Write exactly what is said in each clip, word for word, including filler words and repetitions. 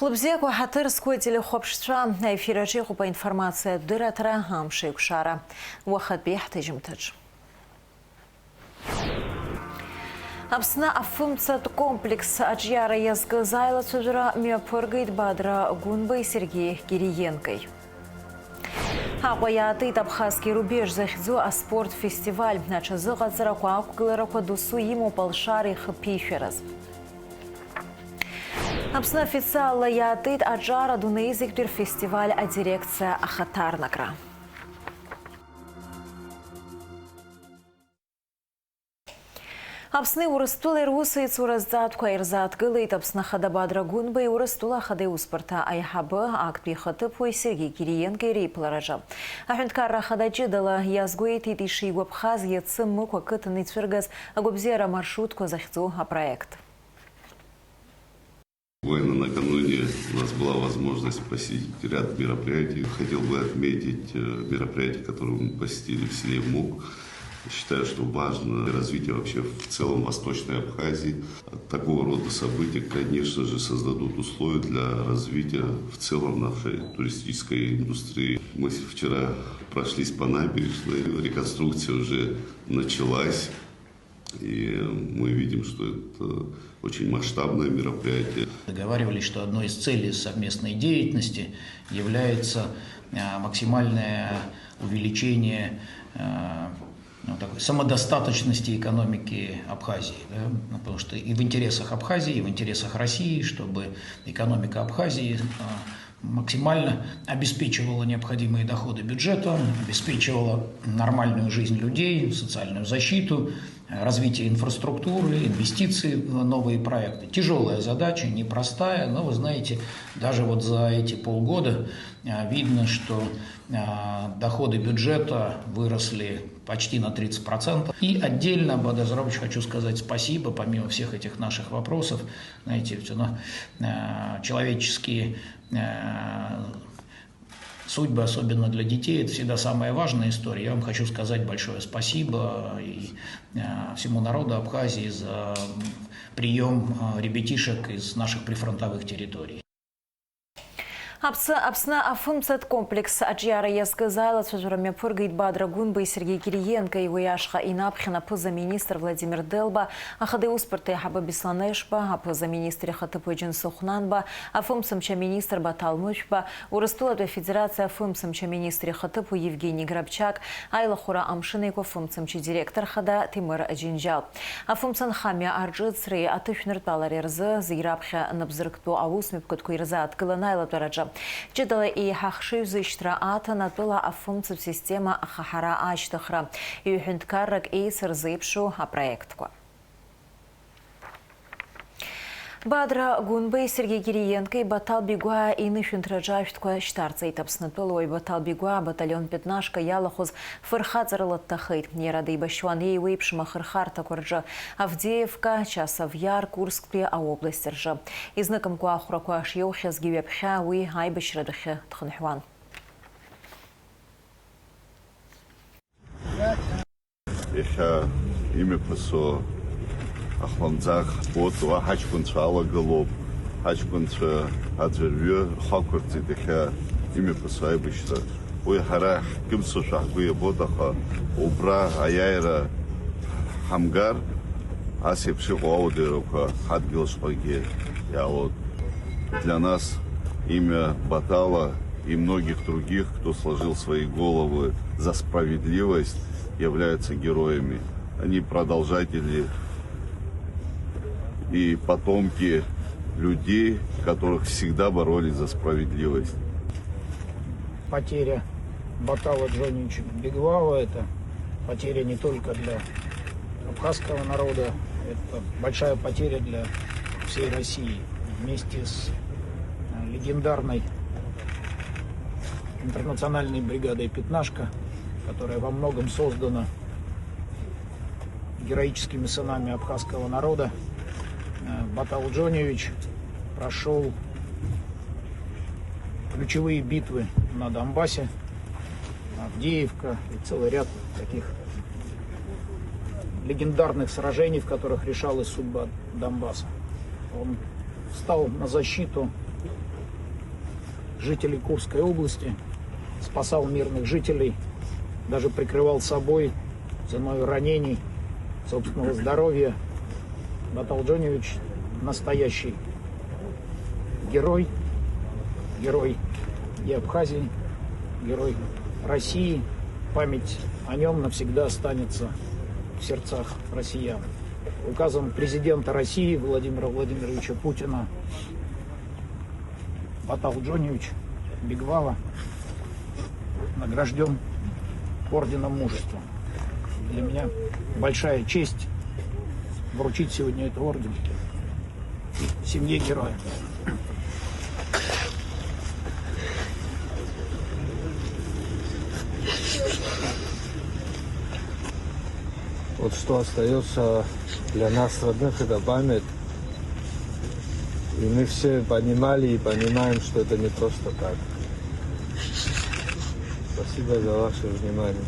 Лыбзиақәа ҳаҭыр зқәу ателехәаԥшцәа, аефир аҿы иҟоуп аинформациатә дырраҭара Амш еиқәшара. Уахатәи ҳҭыжьымҭаҿ. Аԥсны афымцатә комплекс аҿиара иазкыз аилацәажәара мҩаԥыргеит Бадра Гәынбеи Сергеи Кириенкои. Аҟәа иаатит Абхазский рубеж захьӡу аспорт фестиваль. Аҽазыҟаҵарақәа, ақәгыларақәа досу имоуп алшара ихы ԥишәараз. Аԥсны официалла иаатит аҿар адунеизегьтәи рфестиваль адирекциа ахаҭарнакра. Аԥсни Урыстәылеи русеицура зҵаатәқәа ирзааҭгылеит Аԥсны Ахада Бадра Гәынбеи Урыстәыла Ахада иусбарҭа аиҳабы, актәи ихаҭыԥуаҩ Сергеи Кириенкои реиԥылараҿы. Аҳәынҭқарра Ахада ҷыдала иазгәеиҭеит ишигәаԥхаз иацы Мықә ақыҭан ицәыргаз агәабзиара маршрутқәа захьӡу апроект. Буквально накануне у нас была возможность посетить ряд мероприятий. Хотел бы отметить э, мероприятия, которые мы посетили в селе Мук. Считаю, что важно для развития вообще в целом Восточной Абхазии. Такого рода события, конечно же, создадут условия для развития в целом нашей туристической индустрии. Мы вчера прошлись по набережной, реконструкция уже началась. И мы видим, что это очень масштабное мероприятие. Договаривались, что одной из целей совместной деятельности является э, максимальное увеличение э, ну, такой самодостаточности экономики Абхазии. Да? Ну, потому что и в интересах Абхазии, и в интересах России, чтобы экономика Абхазии э, максимально обеспечивала необходимые доходы бюджета, обеспечивала нормальную жизнь людей, социальную защиту, развитие инфраструктуры, инвестиции в новые проекты. Тяжелая задача, непростая, но, вы знаете, даже вот за эти полгода э, видно, что э, доходы бюджета выросли почти на тридцать процентов. И отдельно, Бадра Зурабович, хочу сказать спасибо, помимо всех этих наших вопросов, знаете, все равно э, человеческие э, судьбы, особенно для детей, это всегда самая важная история. Я вам хочу сказать большое спасибо и э, всему народу Абхазии за прием э, ребятишек из наших прифронтовых территорий. Аԥсы Аԥсны афымцатә комплекс аҿиара иазкыз аилацәажәара мҩаԥыргеит Бадра Гәынбеи Сергеи Кириенкои. Уи ашҟа инаԥхьан аԥыза-министр Владимир Делба, Ахада иусбарҭа аиҳабы Беслан Ешба, аԥыза-министр ихаҭыԥуаҩ Џьансыхә Нанба, афымцамч аминистр Баҭал Мышәба, Урыстәылатәи Афедерациа афымцамч аминистр ихаҭыԥуаҩ Евгени Грабчак, аилахәыра Амшын Еиқәа афымцамч идиректор хада Ҭемыр Џьынџьал. Афымца нхамҩа арҿыцреи аҭышәныртәалареи рзы зегь раԥхьа напзырктәу аусмҩаԥгатәқәа ирзааҭгылан аилатәараҿы. Ҷыдала еиҳа ахшыҩзышьҭра аҭан атәыла афымцатә система ахаҳара ашьҭыхра, ҩ-ҳәынҭқаррак еицырзеиԥшу апроектқәа. Бадра Гәынбеи Сергеи Кириенкои Баҭал Бигәаа инышәынҭраҿы ашәҭқәа шьҭарҵеит. Аԥснытәыла уаҩ Баҭал Бигәаа абаталион Пятнашка иалахәыз фырхаҵарала дҭахеит. Иара деибашьуан еиуеиԥшым ахырхарҭақәа рҿы, Авдеевка, Часов Яр, Курсктәи аобласт рҿы. Изныкымкәа ахәрақәа шиоухьазгьы ҩаԥхьа уи аибашьра адәахьы дхынҳәуан. Иахьа имҩаԥысуа ахлымӡаах ҳбоит, уа ҳаҷкәынцәа алагылоуп, ҳаҷкәынцәа аӡәырҩы рхы ақәырҵеит иахьа имҩаԥысуа аибашьра. Уи ҳара ҳкьымсушәа ҳгәы иабоит, аха убра аиааира ҳамгар, ас еиԥш иҟоу ауадаҩрақәа ҳадгьыл шҟагьы иаауеит. Для нас имя Батала и многих других, кто сложил свои головы за справедливость, являются героями. Они продолжатели и потомки людей, которых всегда боролись за справедливость. Потеря Батала Джонича Беглаева — это потеря не только для абхазского народа, это большая потеря для всей России. Вместе с э, легендарной интернациональной бригадой «Пятнашка», которая во многом создана героическими сынами абхазского народа, э, Батал Джоневич прошел ключевые битвы на Донбассе, Авдеевка и целый ряд таких легендарных сражений, в которых решалась судьба Донбасса. Он встал на защиту жителей Курской области, спасал мирных жителей, даже прикрывал собой ценой ранений, собственного здоровья. Баталджоневич настоящий герой, герой и Абхазии, герой России. Память о нем навсегда останется в сердцах россиян. Указом президента России Владимира Владимировича Путина Баталджоневич Бигвала награжден орденом Мужества. Для меня большая честь вручить сегодня этот орден семье героя. Вот что остается для нас, родных, это память. И мы все понимали и понимаем, что это не просто так. Спасибо за ваше внимание.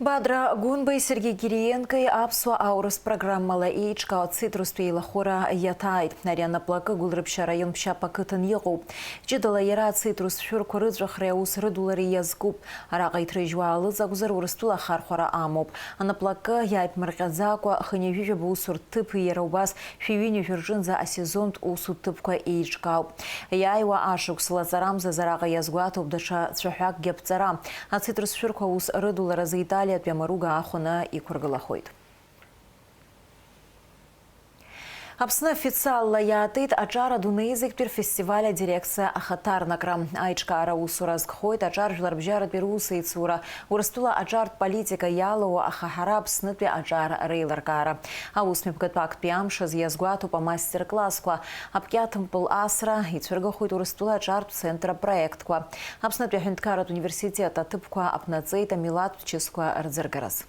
Бадра Гәынбеи Сергеи Кириенкои аԥсуа аурыс программала еиҿкаау ацитрустә еилахәыра иаҭааит. Ари анаплакы Гәылрыԥшь араион Ԥшьаԥ ақыҭан иҟоуп. Ҷыдала иара ацитрус шәырқәа рыҵәахреи аус рыдулареи иазкуп. Араҟа иҭрыжьуа аалыҵ акәзар, Урыстәыла ахархәара амоуп. Анаплакы иааиԥмырҟьаӡакәа, хынҩажәижәаба усурҭ ҭыԥи иара убас шәи ҩынҩажәи рҿынӡа асезонтә усутә ҭыԥқәа еиҿкаауп. Иааиуа ашықәс лаҵарамзазы араҟа иазгәаҭоуп даҽа цәаҳәакгьы аԥҵара. Ацитрус шәырқәа аус рыдуларазы Италиатәи амаруга аахәаны иқәыргылахоит. Аԥсны официалла иаатит аҿар адунеизегьтәи рфестиваль адирекциа ахаҭарнакра. Аиҿкаара аусура азкхоит аҿар жәларбжьаратәи русеицура, Урыстәыла аҿартә политика иалоу, аха ҳара Аԥснытәи аҿар реилыркаара. Аусмҩаԥгатәы актәи амш азы иазгәаҭоуп амастер-классқәа, аԥкьаҭмпыл асра, ицәыргахоит Урыстәыла аҿартә центр апроектқәа. Аԥснытәи аҳәынҭқарратә университет аҭыԥқәа аԥнаҵеит амилаҭтә чысқәа рӡыргараз.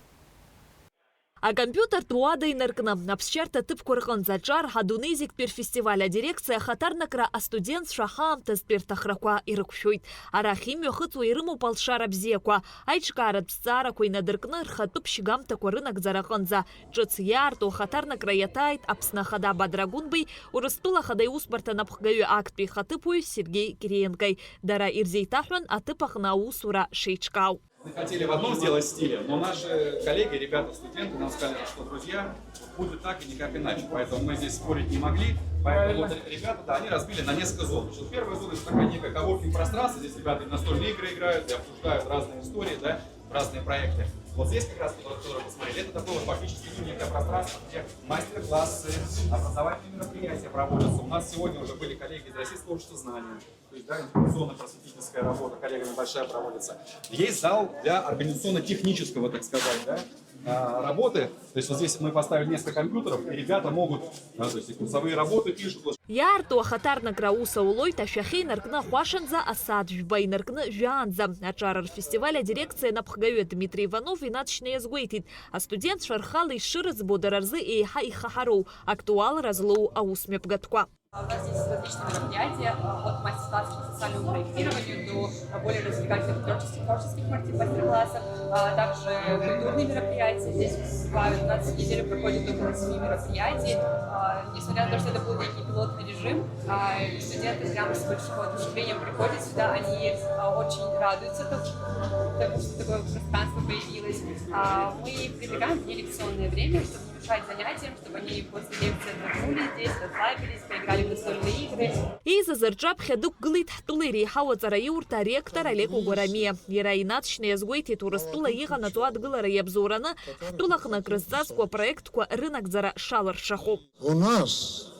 Акомпиутертә уада инаркны, аԥсшьарҭа ҭыԥқәа рҟынӡа аҿар адунеи зегьтәи рфестиваль адирекциа ахаҭарнакра астудентцәа ҳаамҭазтәи рҭахрақәа ирықәшәоит. Арахь имҩахыҵуа ирымоуп алшара бзиақәа, аиҿкааратә зҵаарақәа инадыркны рхатәы ԥшьгамҭақәа рынагӡара аҟынӡа. Ҿыц иаарту ахаҭарнакра иаҭааит Аԥсны Ахада Бадра Гәынбеи, Урыстәыла Ахада Иусбарҭа анапхгаҩы актәи ихаҭыԥуаҩ Сергеи Кириенкои. Дара ирзеиҭаҳәан аҭыԥ аҟны аусура шеиҿкаау. Мы хотели в одном сделать стиле, но наши коллеги, ребята, студенты нам сказали, что, друзья, вот будет так и никак иначе. Поэтому мы здесь спорить не могли. Поэтому вот ребята, да, они разбили на несколько зон. Значит, первая зона — это такая некая коворкинг-пространство. Здесь ребята и в настольные игры играют, и обсуждают разные истории, да, разные проекты. Вот здесь как раз, вот, тоже посмотрели, это такое вот фактически некое пространство, где мастер-классы, образовательные мероприятия проводятся. У нас сегодня уже были коллеги из Российского общества знания. То есть, да, информационно-просветительская работа коллегами большая проводится. Есть зал для организационно-технического, так сказать, да, а, работы. То есть вот здесь мы поставили несколько компьютеров, и ребята могут, а, то есть и курсовые работы пишут. Иаарту ахаҭарнакра аус аулоит ашәахьа инаркны ахәашанӡа, асааҭ жәба инаркны жәаанӡа. Аҿар рфестиваль адирекциа анапхгаҩы Дмитрий Иванов инаҵшьны иазгәеиҭеит, астудентцәа рхала ишырыӡбо дара рзы еиҳа ихаҳароу, актуалра злоу аусмҩаԥгатәқәа. У нас здесь различные мероприятия, от мастер-классов по социальному проектированию до более развлекательных творческих, творческих мастер- мастер-классов, а также культурные мероприятия здесь выступают. У нас в неделю проходит около семи мероприятий. А, несмотря на то, что это был некий пилотный режим, а, студенты прямо с большим воодушевлением приходят сюда, они, а, очень радуются тому, тому, что такое пространство появилось. А, мы предлагаем вне лекционное время, чтобы не мешать занятиям, чтобы они после лекции отдохнули здесь, расслабились, поиграли в настольные игры. Еизаз рҿаԥхьа дықәгылеит ҳтәыла иреиҳау аҵараиурҭа аректор Олег Угәарамиа. Иара инаҵшьны иазгәеиҭеит Урыстәыла иҟанаҵо адгылара иабзоураны ҳтәылаҟны акрызҵазкуа апроектқәа рынагӡара шалыршахо. У нас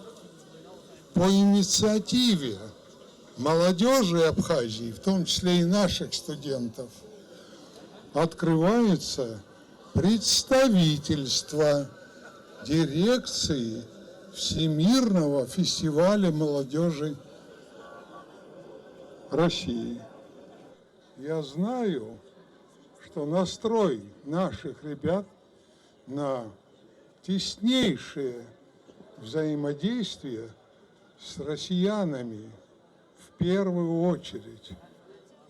по инициативе молодёжи Абхазии, в том числе и наших студентов, открывается представительство дирекции Всемирного фестиваля молодёжи России. Я знаю, что настрой наших ребят на теснейшее взаимодействие с россиянами в первую очередь.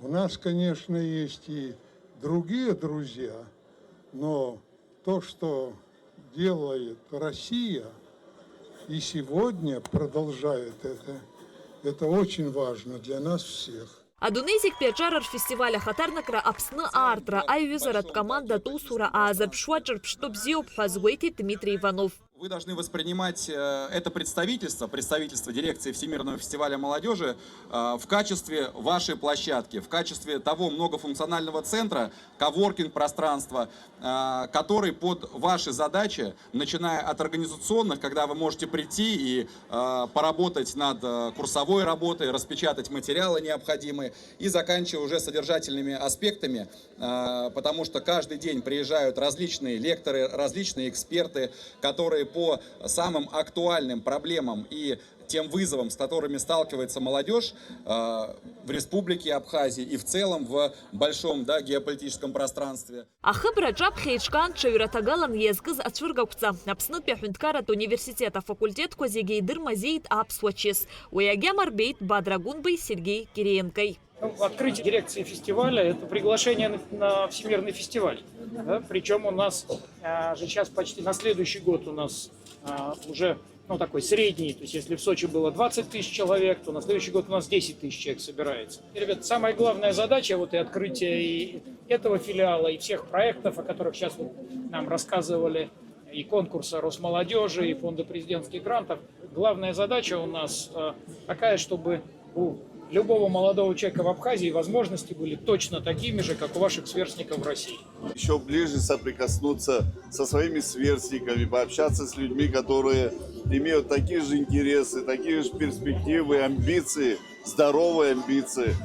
У нас, конечно, есть и другие друзья, но то, что делает Россия и сегодня продолжает это. Это очень важно для нас всех. Адунеи зегьтәи аҿар рфестиваль ахаҭарнакра Аԥсны аартра аиҩызаратә командатә усура аазырԥшуа ҿырԥштәы бзиоуп ҳәа азгәеиҭеит Дмитрий Иванов. Вы должны воспринимать э, это представительство, представительство дирекции Всемирного фестиваля молодежи э, в качестве вашей площадки, в качестве того многофункционального центра, коворкинг-пространства, э, который под ваши задачи, начиная от организационных, когда вы можете прийти и э, поработать над э, курсовой работой, распечатать материалы необходимые, и заканчивая уже содержательными аспектами, э, потому что каждый день приезжают различные лекторы, различные эксперты, которые по самым актуальным проблемам и тем вызовам, с которыми сталкивается молодежь э, в Республике Абхазия и в целом в большом да, геополитическом пространстве. Ахыбра аҿаԥхьа еиҿкаан ҽаҩра ҭагалан иазкыз ацәыргақәҵа. Аԥснытәи аҳәынҭқарратә университет афакультетқәа зегьы идырмазеит аԥсуа чыс. Уи агьама рбеит Бадра Гәынбеи Сергеи Кириенкои. Ну, открытие дирекции фестиваля — это приглашение на, на всемирный фестиваль. Да? Причем у нас а, же сейчас почти на следующий год у нас а, уже ну, такой средний, то есть если в Сочи было двадцать тысяч человек, то на следующий год у нас десять тысяч человек собирается. И, ребят, самая главная задача вот и открытия и этого филиала, и всех проектов, о которых сейчас вот нам рассказывали, и конкурса Росмолодежи, и фонда президентских грантов, главная задача у нас э, такая, чтобы у любого молодого человека в Абхазии возможности были точно такими же, как у ваших сверстников в России. Еще ближе соприкоснуться со своими сверстниками, пообщаться с людьми, которые имеют такие же интересы, такие же перспективы, амбиции, здоровые амбиции.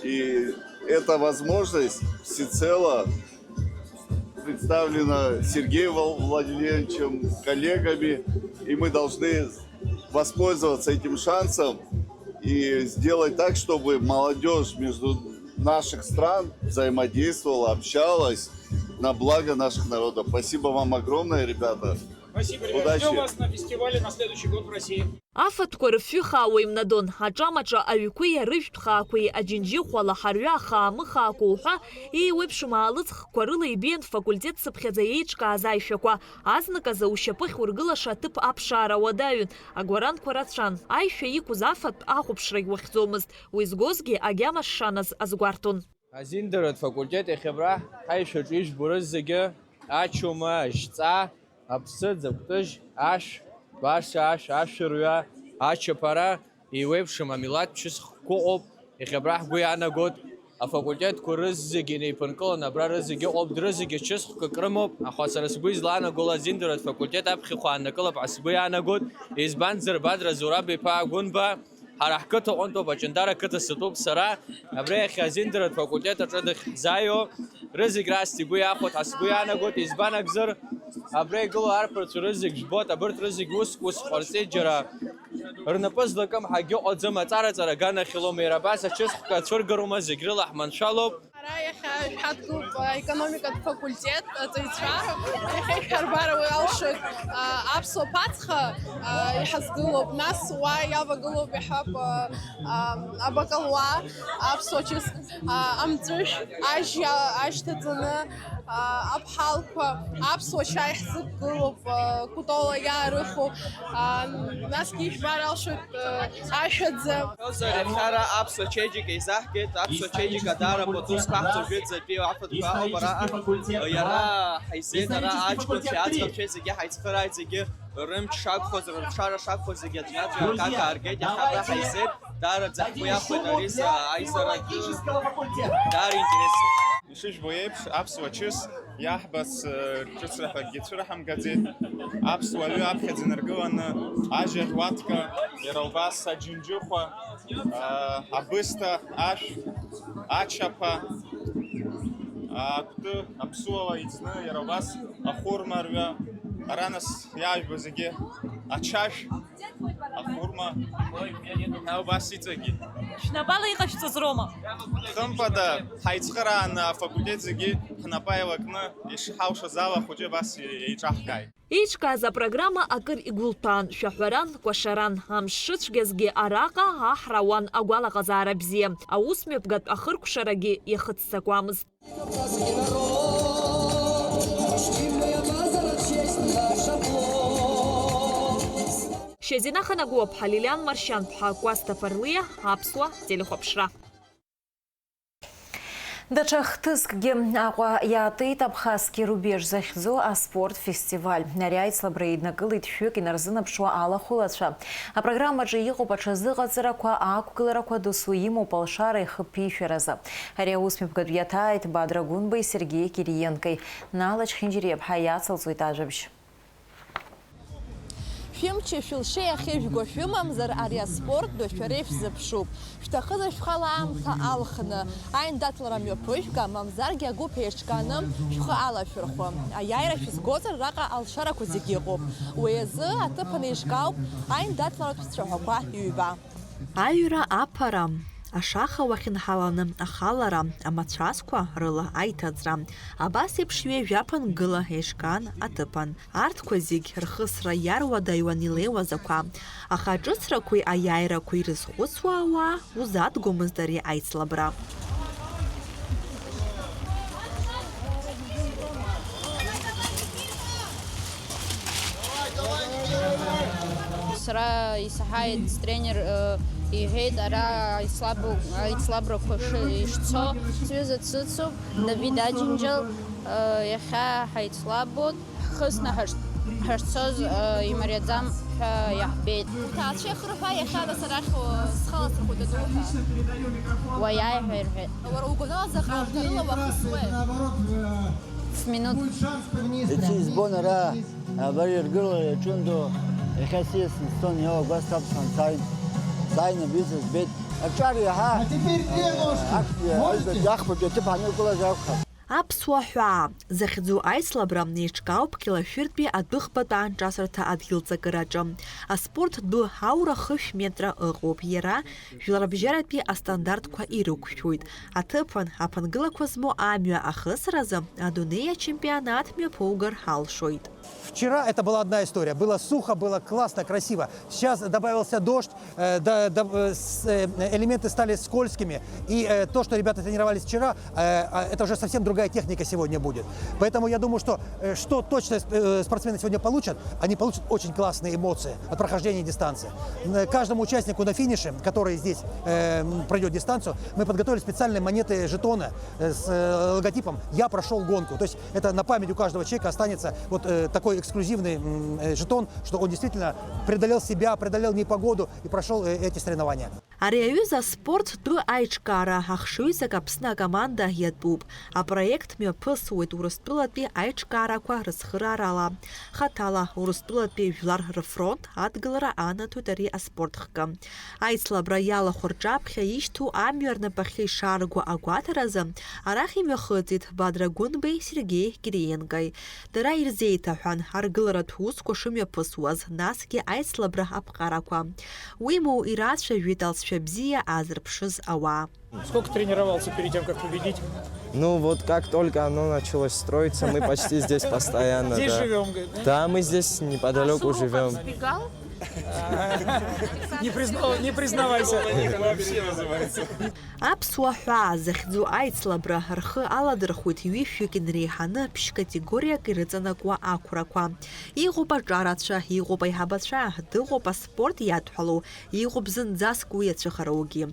И эта возможность всецело представлена Сергеем Владимировичем, коллегами, и мы должны воспользоваться этим шансом и сделать так, чтобы молодежь между наших стран взаимодействовала, общалась на благо наших народов. Спасибо вам огромное, ребята. Спасибо, ребята. Удачи. Ждем вас на фестивале на следующий год в России. Афатәқәа рыфҩы хаауа имнадон, аҿамаҿа аҩқәеи арыжәтә хаақәеи аџьынџьыхәала ҳарҩа ахаамы хаақәа уҳәа еиуеиԥшым аалыҵхқәа рыла ибеиан факультет цыԥхьаӡа еиҿкааз аишәақәа. Азныказы ушьапыхь ургылаша аҭыԥ аԥшаара уадаҩын, агәаранқәа рацәан. Аишәа иқәыз афатә ахәаԥшрагь уахьӡомызт, уи згозгьы агьама шшаназ азгәарҭон. Азиндаратә факультет иахьа абра ҳаишәаҿы ижәбо рызегьы, ачума, ажьҵаа, аԥсыӡ, акәтыжь, ашә, баша ашә, ашәырҩа, ачаԥара, еиуеиԥшым амилаҭ ԥшьысхқәа ыҟоуп, иахьа абра ҳгәы иаанагоит. Афакультетқәа рызегьы инеиԥынкыланы абра рызегьы ыҟоуп, рызегьы чысхкык рымоуп, аха сара сгәы излаанаго ала азиндаратә факультет аԥхьахә ааннакылап ҳәа сгәы иаанагоит, избанзар, Бадра Зураб-иԥа Гәынба, ҳара ҳқыҭа аҟынтәоуп, Аҷандара қыҭа сатәуп сара, абра иахьа азиндаратә факультет аҿы дахьзааиуа, рызегь раасҭа игәы иахәоит ҳәа сгәы иаанагоит, избан акәзар, абра игылоу арԥарцәа рызегь жәбоит, абырҭ рызегь уск ус ҟарҵеит, џьара рнапы злакым ҳагьыҟаӡам, аҵара-ҵара аганахьалома, иара абас ачысхәқәа ацәыргароума, зегь рыла ҳманшәалоуп. Ара иахьа шәҳадгылоуп аекономикатә факультет аҵаҩцәа. Иахьа ишәарбар алшоит, а, аԥсуа ԥацха, а, иҳазгылоуп, нас уа иавагылоуп, иаҳҳәап, а, а, абакалуа, аԥсуа чыск, а, амҵәышә, ажьа ашьҭаҵаны, а, аԥҳалқәа, аԥсуа шьа иаҳзықәгылоуп, а, кәтола иаарыху, а, насгьы ишәбар алшоит, а, ашәаӡа. Иахьа ара аԥсуа чеиџьыка еизаҳгеит, аԥсуа чеиџьыка даара пату зқәаҳҵо жәытәӡатәи афатәқәа ыҟоуп араҟа. Иара ҳаизеит, ара аҷкәынцәеи аӡӷабцәеи зегьы ҳаицхырааит, зегьы рымч шакәхоз, рылшара шакәхоз зегьы аӡәаӡәа акака ааргеит, иахьа абра ҳаизеит, даараӡа ҳгәы иахәеит ари аизара ду, даара интересуп. Ишыжәбо еиԥш, аԥсуа чыс иаҳбац, э, ҿыцраҳәакгьы цәыраҳамгаӡеит. Аԥсуа ҩы аԥхьаӡа инаргыланы ажьаӷь уаҭка, иара убас аџьынџьыхәа, а, абысҭа, ашә, ачаԥа, акәты, аԥсуала иӡны, иара убас ахәырма рҩа, ара нас иаажәбо зегьы, ачашә, ахәырма, ҳәа убас иҵегьы. Шәнапала иҟашәҵаз роума? Хымԥада, ҳаицхырааны афакультет зегьы ҳнапы ааилакны, ишҳалшаз ала ахәыҷы абас еиҿаҳкааит. Еиҿкааз апрограмма акыр игәылҭәаан, шәаҳәаран, кәашаран. Амш шыцәгьазгьы араҟа аҳра ауан агәалаҟазаара бзиа. Аусмҩаԥгатә ахыркәшарагьы иахыццакуамызт. Абхазский народ, почти моя базара честь наша. Шьазина Ханагәлаԥҳа, Лилиан Маршьанԥҳа, Кәасҭа Ԥарлиа, Аԥсуа телехәаԥшра. Даҽа хҭыскгьы Аҟәа иаатит Абхазски рубеж захьӡу аспорт фестиваль. Ари аицлабра еиднакылеит шәҩык инарзынаԥшуа алахәылацәа. Апрограммаҿы иҟоуп аҽазыҟаҵарақәа, ақәгыларақәа, досу имоуп алшара ихы ԥишәаразы. Ари аусмҩаԥгатә иаҭааит Бадра Гәынбеи Сергеи Кириенкои. Нала Чхинџьириаԥҳа иацылҵоит ажәабжь. Шәымчи шәылшеи ахьыжәго шәымамзар, ари аспорт ду шәара ишәзыԥшуп. Шәҭахызар шәхала аамҭа алхны, аиндаҭлара мҩаԥыжәга, мамзаргьы агәыԥ еиҿкааны шәхы алашәырхәы. Аиааира шәызгозар, араҟа алшарақәа зегьы ыҟоуп. Уи азы аҭыԥан еиҿкаауп аиндаҭларатә цәаҳәақәа ҩба. Аҩра аԥара, ашаха уахьынҳаланы ахалара, амацәазқәа рыла аиҭаҵра, абас еиԥш ҩажәа ԥынгыла еиҿкаан аҭыԥан. Арҭқәа зегь рхысра иаруадаҩуан илеиуаз ақәа, аха аҿыцрақәеи аиааирақәеи ирызхәыцуа ауаа узадгомызт ари аицлабра. Сара исаҳаит, стренер, э, иҳәеит, ара аицлабу-, аицлабрақәа шы-, ишцо. Сҩыза дсыцуп, Давид Аџьынџьал, э, иахьа ҳаицлабуеит. Ҳхысны ҳаш-, ҳашцоз, э, имариаӡам ҳәа иаҳбеит. Уҭаацәа иахырҳәа иахьа нас арахь, о, схы аласырхәит адуҳәа. Уаиааи ҳәа ирҳәеит. Уара угәанала заҟа ҳәарҭарыла уахысуеи? В минут. Ици избон ара, абар иргыло иаҿын ду, иахьа сиасны сцон, иоуа гәасҭап сан сааин. Сааин абҩыза збеит. Аҿар иаҳа, а, актәи аҩбатәи ахԥатәи аҭыԥ ҳанықәлаз акәхап. Аԥсуа ҳәаа захьӡу аицлабра еиҿкаауп Қьалашәыртәи адәыӷбатә аанҿасырҭа адгьылҵакыраҿы. Аспорт ду аура хышә метра ыҟоуп, иара жәларбжьаратәи астандартқәа ирықәшәоит. Аҭыԥан аԥынгылақәа змоу амҩа ахысразы адунеи ачемпионат мҩаԥугар ҳалшоит. Вчера это была одна история. Было сухо, было классно, красиво. Сейчас добавился дождь, э, да, да, э, с-, э, элементы стали скользкими. И, э, то, что ребята тренировались вчера, э, а, это уже совсем другая техника сегодня будет. Поэтому я думаю, что, э, что точно, э, спортсмены сегодня получат, они получат очень классные эмоции от прохождения дистанции. Н-, каждому участнику на финише, который здесь, э, м, пройдет дистанцию, мы подготовили специальные монеты, жетоны, э, с, э, логотипом «Я прошел гонку». То есть это на память у каждого человека останется вот, э, такой эксклюзивный, м, э, жетон, что он действительно преодолел себя, преодолел непогоду и прошел, э, эти соревнования. Ари аҩыза аспорт ду аиҿкаара ахшыҩзак Аԥсны акоманда иатәуп. Апроект мҩаԥысуеит Урыстәылатәи аиҿкаарақәа рыцхыраарала. Хаҭала Урыстәылатәи жәлар рфронт адгылара анаҭоит ари аспорт хкы. Аицлабра иалахәу рҿаԥхьа ишьҭоу амҩа рнапахьы ишаарго агәаҭаразы арахь имҩахыҵит Бадра Гәынбеи Сергеи Кириенкои. Дара ирзеиҭаҳәан, аргыларатә усқәа шымҩаԥысуаз, насгьы аицлабра аԥҟарақәа. Уимоу, ирацәажәеит алҵшәа бзиа аазырԥшыз ауаа. Сколько тренировался перед тем, как победить? Ну вот как только оно началось строиться, мы почти здесь постоянно, да. Здесь живём, говорит, да? Да, мы здесь неподалёку живём. Сбегал? Не признав-, не признавайся. Аԥсуа ҳәаа захьӡу аицлабра рхы аладырхәит ҩышәҩык инреиҳаны ԥшь-категориак ирыҵанакуа ақәрақәа. Иҟоуп аҿарацәа, иҟоуп аиҳабацәа, дыҟоуп аспорт иадҳәалоу, иҟоуп зынӡаск уи иацәыхараугьы.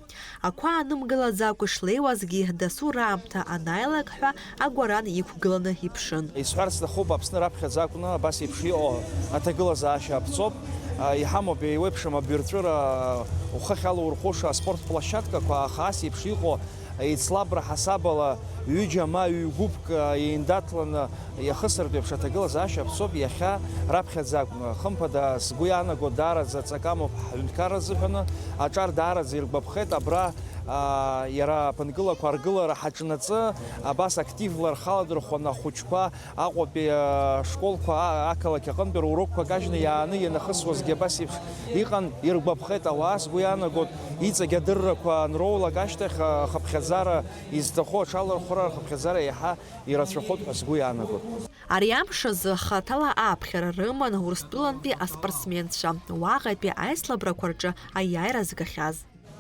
Ақәа анымгылаӡакәа ишлеиуазгьы, дасу раамҭа анааилак ҳәа агәаран иқәгыланы иԥшын. Исҳәар сҭахуп, Аԥсны раԥхьаӡа акәны абас еиԥш иҟоу аҭагылазаашьа аԥҵоуп. А, иҳамоуп, еиуеиԥшым абаҩрҵәыра, ухахь алаурхәыша аспорт площадкақәа, аха ас еиԥш иҟоу еицлабра ҳасабала ҩыџьа ма ҩ-гәыԥк, а, еиндаҭланы иахысыртә еиԥш аҭагылазаашьа аԥҵоуп иахьа раԥхьаӡа акәны. Хымԥада, сгәы иаанаго, даараӡа ҵакы амоуп ҳҳәынҭқарра азыҳәаны, аҿар даараӡа иргәаԥхеит, абра, а, иара аԥынгылақәа аргылара ҳаҿнаҵы, абас активла рхы аладырхәаны ахәыҷқәа Аҟәатәи, а, школқәа, а, ақалақь аҟынтәи рурокқәа кажьны иааны ианахысуазгьы абас еиԥш иҟан, иргәаԥхеит ауаа, сгәы иаанагоит, иҵегь адыррақәа анроулак ашьҭахь, а, ахыԥхьаӡара изҭаху аҽалархәра, ахыԥхьаӡара еиҳа ирацәахоит ҳәа сгәы иаанагоит. Ари амш азы хаҭала ааԥхьара рыман Урыстәылантәи аспортсменцәа, уаҟатәи аицлабрақәа рҿы аиааира згахьаз.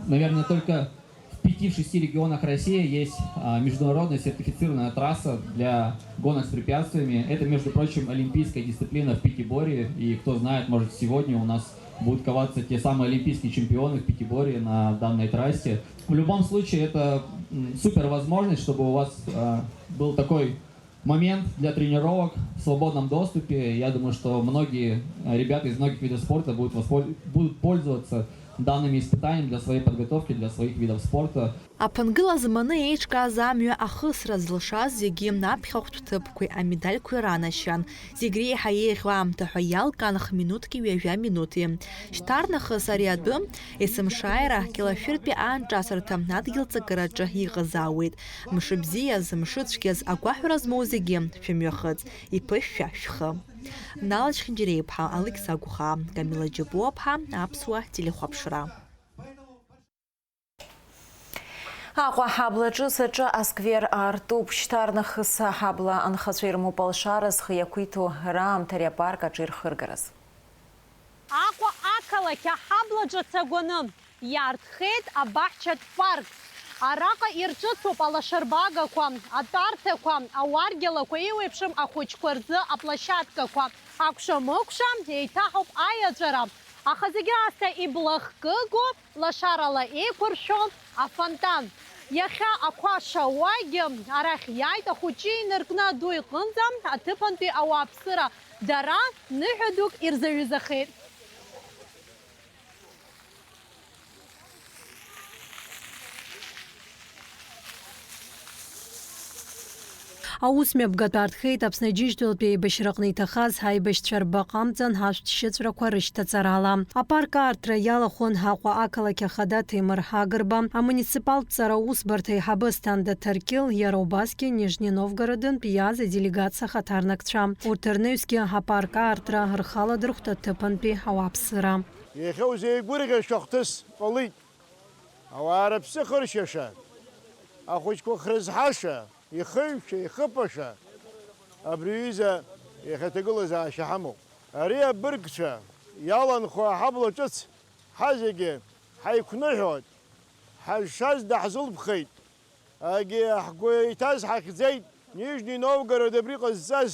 Наверное, только в пяти-шести регионах России есть, а, международная сертифицированная трасса для гонок с препятствиями. Это, между прочим, олимпийская дисциплина в пятиборье. И кто знает, может, сегодня у нас Будут коваться те самые олимпийские чемпионы в пятиборье на данной трассе. В любом случае, это м, супер возможность, чтобы у вас э, был такой момент для тренировок в свободном доступе. Я думаю, что многие э, ребята из многих видов спорта будут, воспольз- будут пользоваться данными испытаниями для своей подготовки, для своих видов спорта. Аԥынгыла зманы еиҿкааз амҩа ахысра зылшаз зегьы аԥхьахәтә ҭыԥқәеи амедальқәеи ранашьан. Зегь реиҳа еиӷьу аамҭа ҳәа иалкаан хминуҭки ҩажәа минути. Шьҭарнахыс ари атәы, есымшааира, Кьалашәыртәи аанҿасырҭа адгьыл ҵакыраҿы иҟазаауеит. Мшыбзиаз, мшыцәгьаз, агәаҳәара змоу зегьы шәымҩахыҵ, иԥышәшәа шәхы. Нала Чхинџьариа-иԥҳа, Алықьса Гәхаа, Камила Џьапуа-ԥҳа, Аԥсуа телехәаԥшра. Аҟәа аҳабла ҿыц аҿы асквер аартуп. Шьҭарнахыс аҳабла анхацәа ирымоуп алшара зхы иақәиҭу раамҭа ари апарк аҿы ирхыргараз. Аҟәа ақалақь аҳабла ҿыц агәаны иаартхеит абаҳчатә парк. Араҟа ирҿыцуп алашарбагақәа, атәарҭақәа, ауаргьалақәа, еиуеиԥшым ахәыҷқәа рзы аплощадкақәа. Акәша-мыкәша еиҭаҳауп аиаҵәара, аха зегь раасҭа иблахкыгоуп лашарала еиқәыршәо афонтан. Иахьа ақәа шауагьы арахь иааит, ахәыҷы инаркны аду иҟынӡа аҭыԥантәи ауааԥсыра дара ныҳәа дук ирзаҩызахеит. Аус мҩаԥгатәы аартхеит Аԥсны Аџьынџьтәылатәи аибашьраҟны иҭахаз ҳаибашьцәа рбаҟа амҵан ҳашәҭ шьыҵәрақәа рышьҭаҵарала. Апарк аарҭра иалахәын Аҟәа ақалақь ахада Ҭемыр Агрба, амуниципалтә ҵара аусбарҭа аиҳабы Асҭанда Ҭаркьыл, иара убасгьы Нижни Новгородынтә иааз аделегациа ахаҭарнакцәа. Урҭ рнаҩсгьы апарк аартра рхаладырхәт аҭыԥантәи ауааԥсыра. Иахьа узеигәырӷьаша хҭыс ҟалеит. Ауаа рыԥсы хыршьаша, ахәыҷқәа хрызҳаша, ихыҩша, ихыԥаша, абри аҩыза иахьа аҭагылазаашьа ҳамоуп. Ари абыргцәа иаланхо аҳабла ҿыц ҳазегьы ҳаиқәныҳәоит, ҳазшаз даҳзылԥхеит, агьи ҳгәы иҭаз ҳахьӡеит, Нижни Новгород абри ҟазҵаз.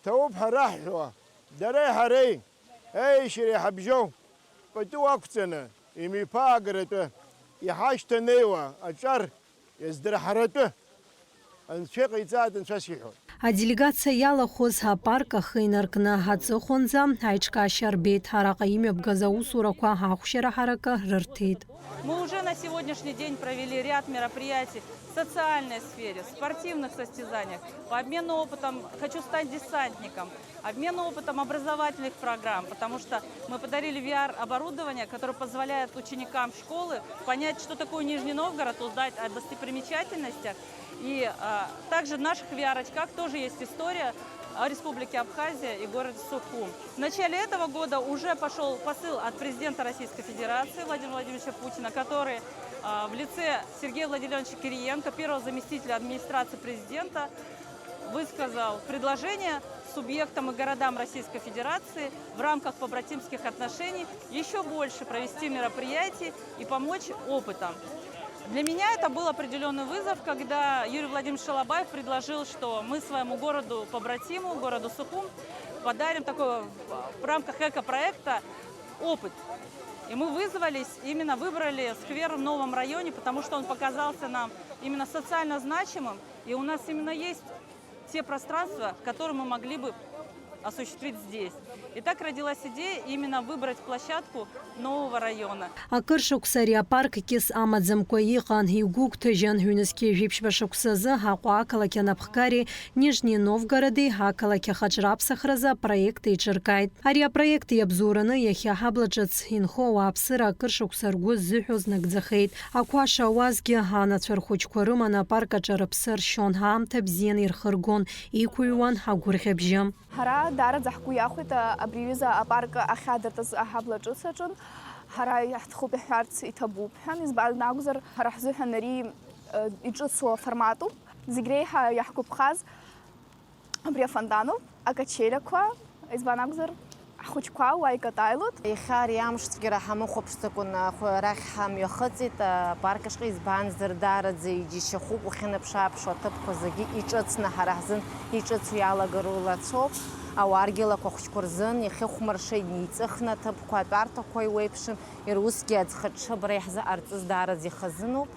Ҭоуп ҳәа раҳҳәо, дареи ҳареи, еишьеи ҳабжьоу пату ақәҵаны, имҩаԥаагаратәы, иҳашьҭанеиуа аҿар иаздырҳаратәы Анцәа иҟаиҵааит, Анцәа сиҳәоит. Аделегациа иалахәыз апарк ахы инаркны аҵыхәанӡа аиҿкаашьа рбеит, араҟа имҩаԥгаз аусурақәа ахәшьара ҳаракы рырҭеит. Мы уже на сегодняшний день провели ряд мероприятий в социальной сфере, в спортивных состязаниях, по обмену опытом «Хочу стать десантником», обмену опытом образовательных программ, потому что мы подарили V R-оборудование, которое позволяет ученикам школы понять, что такое Нижний Новгород, узнать о достопримечательностях. И а, также в наших V R-очках тоже есть история о Республике Абхазия и городе Сухум. В начале этого года уже пошел посыл от президента Российской Федерации Владимира Владимировича Путина, который а, в лице Сергея Владимировича Кириенко, первого заместителя администрации президента, высказал предложение субъектам и городам Российской Федерации в рамках побратимских отношений еще больше провести мероприятий и помочь опытом. Для меня это был определенный вызов, когда Юрий Владимирович Шалабаев предложил, что мы своему городу побратиму, городу Сухум, подарим такой в рамках экопроекта опыт. И мы вызвались, именно выбрали сквер в новом районе, потому что он показался нам именно социально значимым, и у нас именно есть те пространства, которые мы могли бы осуществить здесь. И так родилась идея именно выбрать площадку нового района. Акыр шықәса ари апарк кьыс амаӡамкәа иҟан, игәыгәҭажьын, ҩнызқьи жәиԥшьба шықәсазы Аҟәа ақалақь анапхгареи Нижни Новгороди ақалақь ахаҿра аԥсахразы апроект еиҿыркааит. Ари апроект иабзоураны иахьа аҳабла ҿыц инхо ауааԥсыра акыр шықәса ргәы ззыҳәоз нагӡахеит. Ақәа шауазгьы, анацәа рхәыҷқәа рыманы апарк аҿы рыԥсы аршьон, аамҭа бзианы ирхыргон, иқәыҩуан агәырӷьабжьы. Ҳара даараӡа ҳгәы иахәеит абри аҩыза апарк ахьадыртыз аҳабла ҿыц аҿын. Ҳара иаҳҭахуп иаҳҳәарц иҭабуп ҳәа, избан акәзар, ҳара ҳзыҳәан ари, э, иҿыцу аформатуп. Зегь реиҳа иаҳгәаԥхаз абри афонтануп, акачелиақәа, избан акәзар, ҳхәыҷқәа уа икатаилоит. Иахьа ари амш цәгьара ҳамыхәаԥшӡакәа, ахә-, арахь ҳамҩахыҵит, апарк ашҟа, избанзар, даараӡа иџьашьахәуп, уахьынаԥш-ааԥшуа аҭыԥқәа зегьы иҿыцны, ҳара ҳзын иҿыцу иалагару лацәоуп. Ауаа ргьылақәа хәыҷқәа рзын иахьыхәмарша инеиҵыхны аҭыԥқәа, атәарҭақәа еиуеиԥшым, иара усгьы аӡхыҽҽа абра иаҳзыҟарҵаз даараӡа ихазыноуп.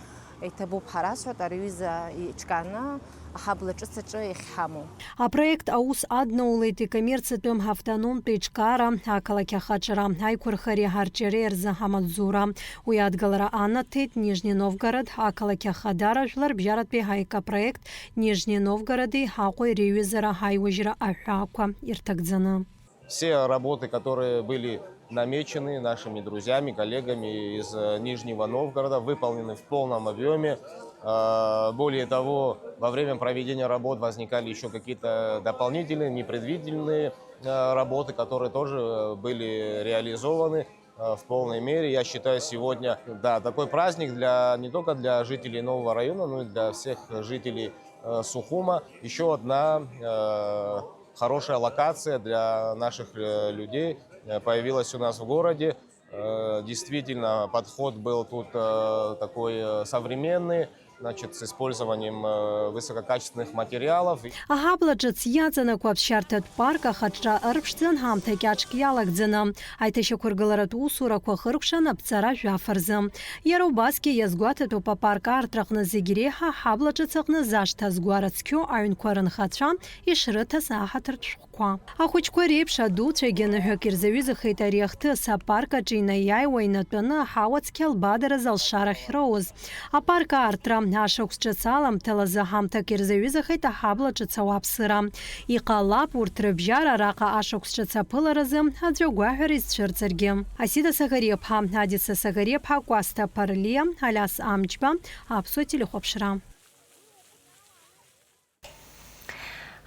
Иҭабуп ҳәа расҳәоит, ари аҩыза еиҿкааны аҳабла ҿыц аҿы иахьҳамоу. Апроект аус аднаулеит икоммерциатәым автономтә еиҿкаара, ақалақь ахаҿра, аиқәырхареи арҿиареи рзы амаҵзура. Уи адгалара анаҭеит Нижни Новгород ақалақь ахадара жәларбжьаратәи аекопроект Нижни Новгороди Аҟәеи реиҩызара аиуажьра аҳәаақәа ирҭагӡаны. Все работы, которые были намечены нашими друзьями, коллегами из, э, Нижнего Новгорода, выполнены в полном объёме. Э, более того, во время проведения работ возникали ещё какие-то дополнительные, непредвиденные, э, работы, которые тоже, э, были реализованы, э, в полной мере. Я считаю, сегодня, да, такой праздник для, не только для жителей нового района, но и для всех жителей, э, Сухума. Ещё одна, э, хорошая локация для наших, э, людей, э, появилась у нас в городе. Э, действительно, подход был тут, э, такой, э, современный, значит, с использованием, э, высококачественных материалов. Аҳабла ҿыц иаҵанакуа аԥсшьарҭатә парк ахаҿра ырԥшӡан ҳамҭа кьаҿк иалагӡаны, аиҭашьақәыргыларатә усурақәа хыркәшан аԥҵара жәаф рзы. Иара убасгьы иазгәаҭатәуп апарк аартраҟны зегь реиҳа аҳабла ҿыц аҟны зашҭа згәара цқьоу аҩнқәа рынхацәа ишрыҭаз аҳаҭыртә шәҟәқәа. Ахәыҷқәа реиԥш адуцәагьы ныҳәак ирзаҩызахеит ари ахҭыс, апарк аҿы инаиааиуа инатәаны аҳауа цқьа лбадаразы алшарахь роуз. Апарк аартра, ашықәс ҿыц аламҭалазы ҳамҭак ирзаҩызахеит аҳабла ҿыц ауааԥсыра. Иҟалап урҭ рыбжьара араҟа ашықәс ҿыц аԥыларазы аӡәы агәаҳәара изцәырҵыргьы. Асида Саӷариаԥҳа, Адица Саӷариаԥҳа, Кәасҭа Ԥарлиа, Алиас Амҷба, Аԥсуа телехәаԥшра.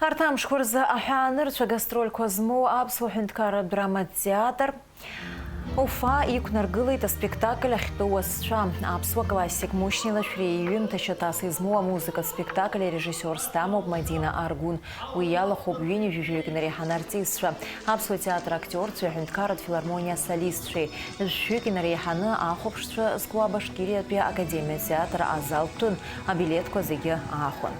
Арҭ амшқәа рзы аҳәаанырцә агастрольқәа змоу Аԥсуа ҳәынҭқарратә драматә театр Уфа иқәнаргылеит аспектакль Ахьтәы уасцәа. Аԥсуа классик Мушьни Лашәриа иҩымҭа шьаҭас измоу амузыкатә спектакль арежиссиорс дамоуп Мадина Аргәын. Уи иалахәуп ҩынҩажәаҩык инареиҳаны артистцәа, Аԥсуа театр актиорцәеи аҳәынҭқарратә филармониа асолистцәеи. Жәшәҩык инареиҳаны ахәаԥшцәа зку Башкириатәи академиатә театр азал ҭәын, абилеҭқәа зегьы аахәан.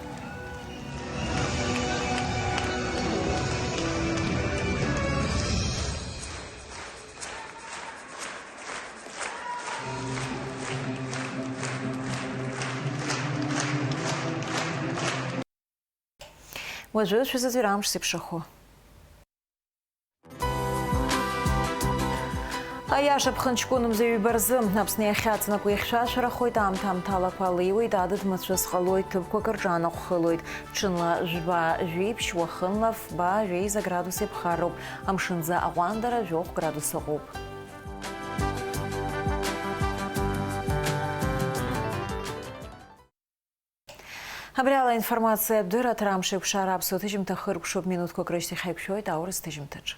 Уажәы шәзыӡырҩ амш зеиԥшрахо. Аиаша ԥхынҷкәын мза ҩба рзы Аԥсны иахьаҵанакуа ихьшәашәарахоит, аамҭа-аамҭалақәа леиуеит, адыд-мацәыс ҟалоит, ҭыԥқәак рҿаанахәхылоит, ҽынла жәба-жәеиԥшь, уахынла фба-жәеиза градус иаԥхарроуп, амшынӡы аҟәандара жәохә градус ыҟоуп. Абри ала аинформациатә дырраҭара амш еиқәшара аԥсуа ҭыжьымҭа хыркәшоуп, минуҭқәак рышьҭахь ҳаиқәшәоит аурыс ҭыжьымҭаҿы.